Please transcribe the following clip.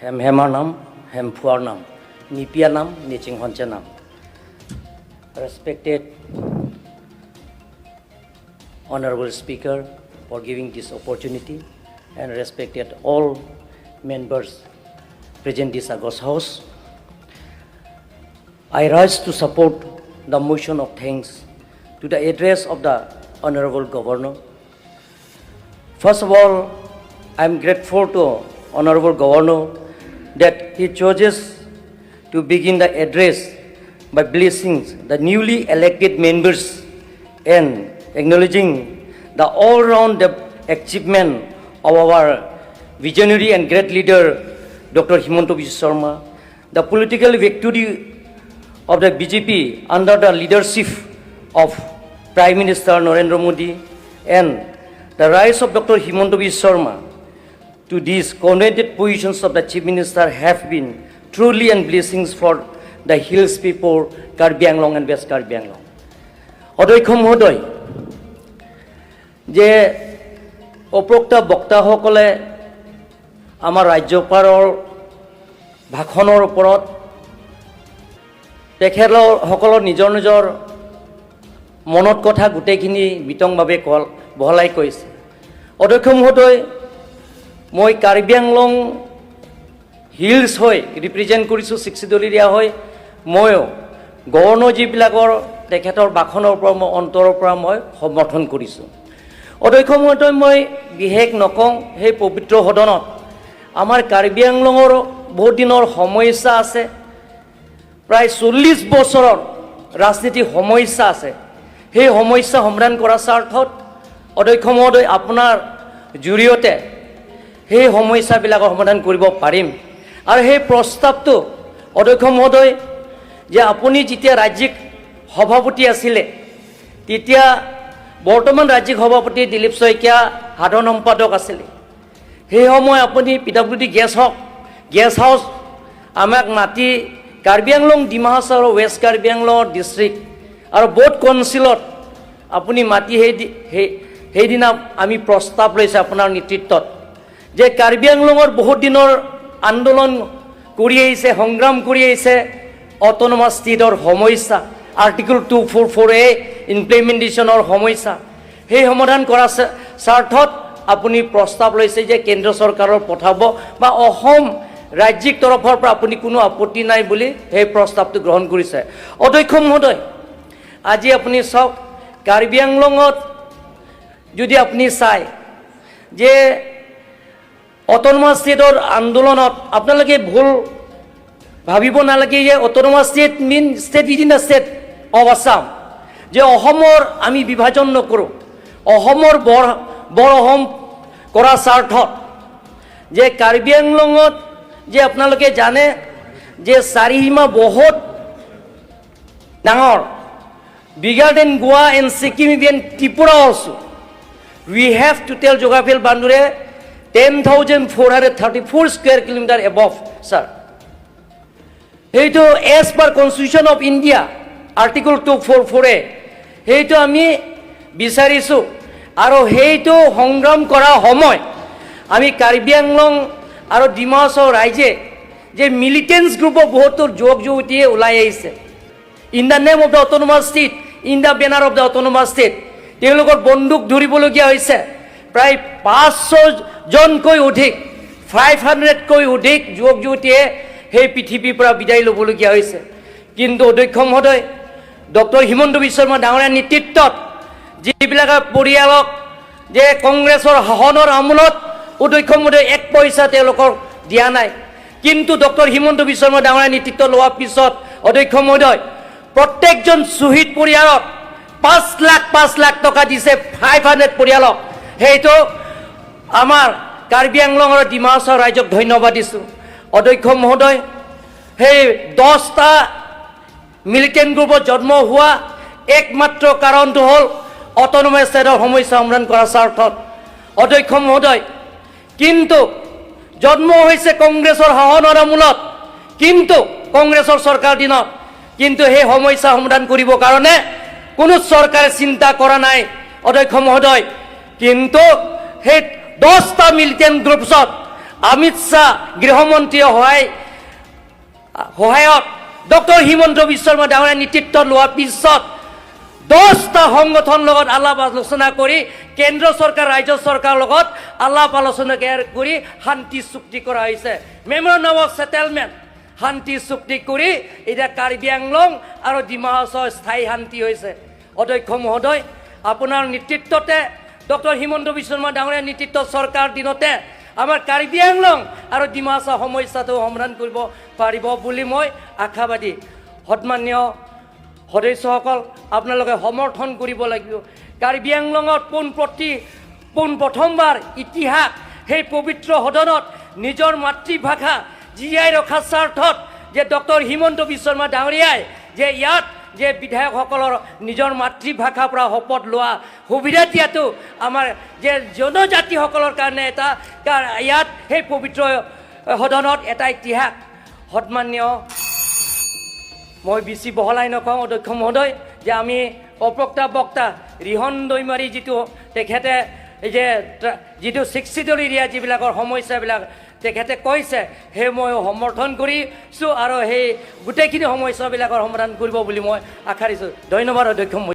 Hem Hemar Nam, Hem Phuar Nam, Nipia Nam, Niching Honcha Nam. Respected Honorable Speaker for giving this opportunity and respected all members present this august house. I rise to support the motion of thanks to the address of the Honorable Governor. First of all, I am grateful to Honorable Governor that he chooses to begin the address by blessing the newly elected members and acknowledging the all-round achievement of our visionary and great leader, Dr. Himanta Biswa Sarma, the political victory of the BJP under the leadership of Prime Minister Narendra Modi and the rise of Dr. Himanta Biswa Sarma to these coveted positions of the Chief Minister have been truly and blessings for the hills people, Karbi Anglong and West Karbi Anglong. অধ্যক্ষ মহোদয়, যে উপৰোক্ত বক্তাসকলে আমাৰ ৰাজ্যপালৰ ভাষণৰ ওপৰত তেখেতসকলৰ নিজৰ নিজৰ মনত কথা গোটেইখিনি বিতংভাৱে কল বহলাই কৈছে। অধ্যক্ষ মহোদয়, মই কাৰ্বি আংলং হিলছ হৈ ৰিপ্ৰেজেণ্ট কৰিছোঁ, ছিক্স চিডুল এৰিয়া হৈ। ময়ো গভৰ্ণৰ যিবিলাকৰ তেখেতৰ ভাষণৰ ওপৰত মই অন্তৰৰ পৰা মই সমৰ্থন কৰিছোঁ। অধ্যক্ষ মহোদয়, মই বিশেষ নকওঁ। সেই পবিত্ৰ সদনত আমাৰ কাৰ্বি আংলঙৰ বহুত দিনৰ সমস্যা আছে, প্ৰায় 40 বছৰৰ ৰাজনীতিক সমস্যা আছে। সেই সমস্যা সমাধান কৰাৰ স্বাৰ্থত, অধ্যক্ষ মহোদয়, আপোনাৰ জৰিয়তে সেই সমস্যাবিলাকৰ সমাধান কৰিব পাৰিম। আৰু সেই প্ৰস্তাৱটো, অধ্যক্ষ মহোদয়, যে আপুনি যেতিয়া ৰাজ্যিক সভাপতি আছিলে, তেতিয়া বৰ্তমান ৰাজ্যিক সভাপতি দিলীপ শইকীয়া সাধাৰণ সম্পাদক আছিলে। সেই সময় আপুনি পি ডাব্লিউ ডি গেষ্ট হওক, গেষ্ট হাউচ আমাক মাতি কাৰ্বি আংলং, ডিমা হাছাও আৰু ৱেষ্ট কাৰ্বি আংলঙৰ ডিষ্ট্ৰিক্ট আৰু ব'থ কাউন্সিলত আপুনি মাতি সেই সেইদিনা আমি প্ৰস্তাৱ লৈছে আপোনাৰ নেতৃত্বত যে কাৰ্বি আংলঙৰ বহুত দিনৰ আন্দোলন কৰি আহিছে, সংগ্ৰাম কৰি আহিছে, অট'নমাছ ষ্টেটৰ সমস্যা, Article 244A ইমপ্লিমেণ্টেশ্যনৰ সমস্যা, সেই সমাধান কৰাৰ স্বাৰ্থত আপুনি প্ৰস্তাৱ লৈছে যে কেন্দ্ৰ চৰকাৰৰ পঠাব বা অসম ৰাজ্যিক তৰফৰ পৰা আপুনি কোনো আপত্তি নাই বুলি সেই প্ৰস্তাৱটো গ্ৰহণ কৰিছে। অধ্যক্ষ মহোদয়, আজি আপুনি চাওক, কাৰ্বি আংলঙত যদি আপুনি চায় যে অট'নমাছ ষ্টেটৰ আন্দোলনত আপোনালোকে ভুল ভাবিব নালাগে যে autonomous state mean state within the state of Assam, যে অসমৰ আমি বিভাজন নকৰোঁ। অসমৰ বৰ বৰ অসম কৰাৰ স্বাৰ্থত যে কাৰ্বি আংলঙত যে আপোনালোকে জানে যে চাৰিসীমা বহুত ডাঙৰ, bigger than Goa and Sikkim, even Tripura also. We have total geographical boundary 10,434 square kilometer above, sir. সেইটো as per Constitution of India, Article 244A, সেইটো আমি বিচাৰিছোঁ। আৰু সেইটো সংগ্ৰাম কৰা সময় আমি কাৰ্বি আংলং আৰু ডিমা হাছাও ৰাইজে যে মিলিটেণ্টছ গ্ৰুপৰ বহুতো যুৱক যুৱতীয়ে ওলাই আহিছে in the name of the autonomous state, in the banner of the autonomous state, তেওঁলোকৰ বন্দুক ধৰিবলগীয়া হৈছে। প্ৰায় 500 জনকৈ অধিক, 500তকৈ অধিক যুৱক যুৱতীয়ে সেই পৃথিৱীৰ পৰা বিদায় ল'বলগীয়া হৈছে। কিন্তু অধ্যক্ষ মহোদয়, ডক্টৰ হিমন্ত বিশ্ব শৰ্মা ডাঙৰীয়াৰ নেতৃত্বত যিবিলাক পৰিয়ালক যে কংগ্ৰেছৰ শাসনৰ আমোলত, অধ্যক্ষ মহোদয়, এক পইচা তেওঁলোকক দিয়া নাই। কিন্তু ডক্টৰ হিমন্ত বিশ্ব শৰ্মা ডাঙৰীয়াৰ নেতৃত্ব লোৱাৰ পিছত, অধ্যক্ষ মহোদয়, প্ৰত্যেকজন শ্বহীদ পৰিয়ালক 5 লাখ 5 লাখ টকা দিছে, 500 পৰিয়ালক। সেইটো আমাৰ কাৰ্বি আংলং আৰু ডিমা হাছাও ৰাইজক ধন্যবাদ দিছোঁ। অধ্যক্ষ মহোদয়, সেই 10টা মিলিটেণ্ট গ্ৰুপত জন্ম হোৱা একমাত্ৰ কাৰণটো হ'ল অট'নমাছ ষ্টেটৰ সমস্যা সমাধান কৰাৰ স্বাৰ্থত। অধ্যক্ষ মহোদয়, কিন্তু জন্ম হৈছে কংগ্ৰেছৰ শাসনৰ আমোলত, কিন্তু কংগ্ৰেছৰ চৰকাৰ দিনত, কিন্তু সেই সমস্যা সমাধান কৰিবৰ কাৰণে কোনো চৰকাৰে চিন্তা কৰা নাই। অধ্যক্ষ মহোদয়, কিন্তু সেই 10টা মিলিটেণ্ট গ্ৰুপছত অমিত শ্বাহ গৃহমন্ত্ৰীয়ে সহায়ত ডক্টৰ হিমন্ত বিশ্ব শৰ্মা ডাঙৰীয়া নেতৃত্ব লোৱাৰ পিছত 10টা সংগঠনৰ লগত আলাপ আলোচনা কৰি, কেন্দ্ৰ চৰকাৰ, ৰাজ্য চৰকাৰৰ লগত আলাপ আলোচনা কৰি শান্তি চুক্তি কৰা হৈছে। মেমৰেণ্ডাম অফ ছেটেলমেণ্ট, শান্তি চুক্তি কৰি এতিয়া কাৰ্বি আংলং আৰু ডিমা হাছাওৰ স্থায়ী শান্তি হৈছে। অধ্যক্ষ মহোদয়, আপোনাৰ নেতৃত্বতে, ডক্টৰ হিমন্ত বিশ্ব শৰ্মা ডাঙৰীয়াৰ নেতৃত্ব চৰকাৰ দিনতে আমাৰ কাৰ্বি আংলং আৰু ডিমা হাছাও সমস্যাটো সমাধান কৰিব পাৰিব বুলি মই আশাবাদী। সন্মানীয় সদস্যসকল, আপোনালোকে সমৰ্থন কৰিব লাগিব। কাৰ্বি আংলঙত পোন প্ৰথমবাৰ ইতিহাস, সেই পবিত্ৰ সদনত নিজৰ মাতৃভাষা জীয়াই ৰখাৰ স্বাৰ্থত যে ডক্টৰ হিমন্ত বিশ্ব শৰ্মা ডাঙৰীয়াই যে ইয়াত যে বিধায়কসকলৰ নিজৰ মাতৃভাষাৰ পৰা শপত লোৱা সুবিধা দিয়াটো আমাৰ যে জনজাতিসকলৰ কাৰণে এটা ইয়াত সেই পবিত্ৰ সদনত এটা ইতিহাস। সন্মানীয়, মই বেছি বহলাই নকওঁ অধ্যক্ষ মহোদয়, যে আমি অপক্তা বক্তা ৰিহন দৈমাৰী যিটো তেখেতে এই যে যিটো ছিক্স এৰিয়া যিবিলাকৰ সমস্যাবিলাক তেখেতে কৈছে, সেই মই সমৰ্থন কৰিছোঁ আৰু সেই গোটেইখিনি সমস্যাবিলাকৰ সমাধান কৰিব বুলি মই আশা দিছোঁ। ধন্যবাদ অধ্যক্ষ মহোদয়।